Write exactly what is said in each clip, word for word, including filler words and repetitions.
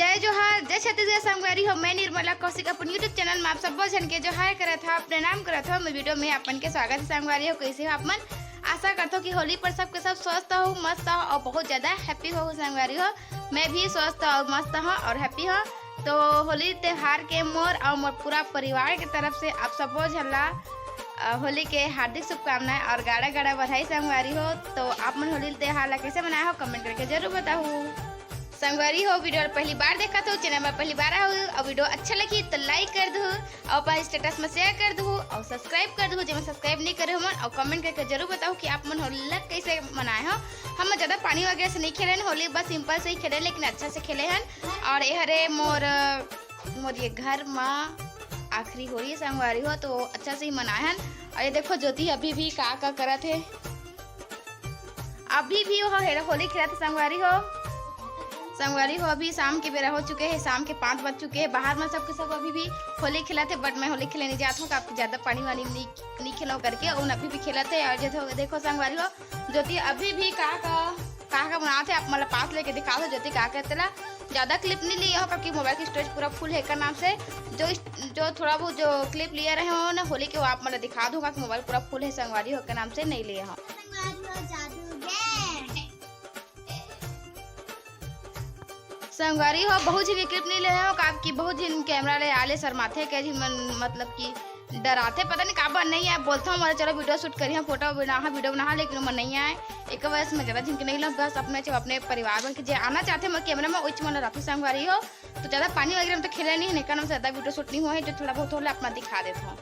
जय जोहार, जय छत्तीसगढ़ संगवारी हो। मैं निर्मला कौशिक अपन YouTube चैनल में आप सब्बो झन के जोहार करत हव, प्रणाम करत हव। मैं वीडियो में अपन के स्वागत है संगवारी हो। कैसे हो आप मन? आशा करत हव कि होली पर सबके सब स्वस्थ हो, मस्त हो और बहुत ज्यादा हैप्पी हो संगवारी हो। मैं भी स्वस्थ और मस्त हूँ और हैप्पी हूँ। तो होली त्योहार के मोर और मोर पूरा परिवार के तरफ से आप सब्बो झन ला, अ, होली के हार्दिक शुभकामनाएं और गाड़ा गाड़ा बधाई संगवारी हो। तो आप मन होली त्योहार ला कैसे मनाए हो, कमेंट करके जरूर बताहू। संगवारी हो, वीडियो ला पहली बार देखत हो, चैनल में पहली बार आए हो और वीडियो अच्छा लगी तो लाइक कर दू और अपन स्टेटस में शेयर कर दू और सब्सक्राइब कर दू, जेमन सब्सक्राइब नहीं करे हो मन, और कमेंट करके जरूर बताओ कि आप मन होली ला कैसे मनाए हो। हम ज्यादा पानी वगैरह से नहीं खेले हन होली, बस सिंपल से ही खेले, लेकिन अच्छा से खेले हन। और ये हरे मोर, मोर ये घर मा आखिरी होली संगवारी हो, तो अच्छा से ही मनाए हन। और ये देखो ज्योति अभी भी का का करत हे, अभी भी वो हे-, होली खेलत हे संगवारी हो। संगवारी हो, अभी शाम के बेरा हो चुके हे, शाम के पाँच बज चुके हे। बाहर में सबके सब अभी भी होली खेलत हे, but मैं होली खेले नहीं जात हूँ, काफी ज्यादा पानी वानी नहीं, नहीं खेलो करके। उन अभी भी खेलत हे। और ये देखो, देखो संगवारी हो, ज्योति अभी भी का का, का का बनात हे, आप मतलब पास लेके दिखा दो ज्योति का का तेला। ज्यादा क्लिप नहीं लिए हो, क्योंकि मोबाइल की स्टोरेज पूरा फुल है एकर नाम से। जो इस-, जो थोड़ा बहुत जो क्लिप लिए रहे हो ना होली के, वो आप मतलब दिखा दूंगा कि मोबाइल पूरा फुल है संगवारी हो के नाम से, नहीं लिए हो। संगवारी हो, जादूगर। संगवारी हो, बहुत झिन के क्लिप नहीं ले हो, काब कि बहुत झिन कैमरा ले आले शर्माथे, के झिन मन मतलब कि डराथे, पता नहीं काबर नहीं आए। बोलता हूँ, चलो वीडियो शूट करी, हम फोटो बनाहा, वीडियो बनाहा, लेकिन ओमन नहीं आए। एक वजह से मैं ज्यादा झिन के नहीं लूँ, बस अपने जो अपने परिवार मन के जे आना चाहते मोर कैमरा में, उच मन राखी संगवारी हो। तो ज्यादा पानी वगैरह में तो खेले नहीं है, एकर नाम से ज्यादा वीडियो शूट नहीं हुआ है, जो थोड़ा बहुत होला अपना दिखा देता हूँ।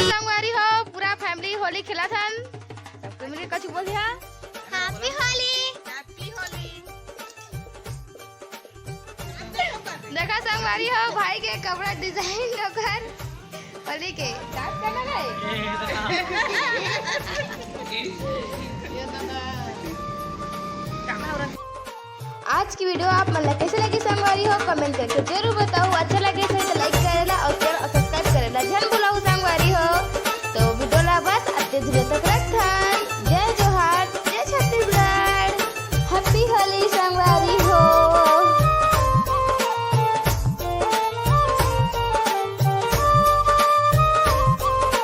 संगवारी हो, पूरा फैमिली होली खेलत हन। सबको मिलके कछु बोल दिया। हैप्पी होली। देखा संगवारी हो, भाई के कपड़ा डिजाइन ओकर होली के। डांस करना है? आज की वीडियो आप मन ला कैसे लगी संगवारी हो, कमेंट करके जरूर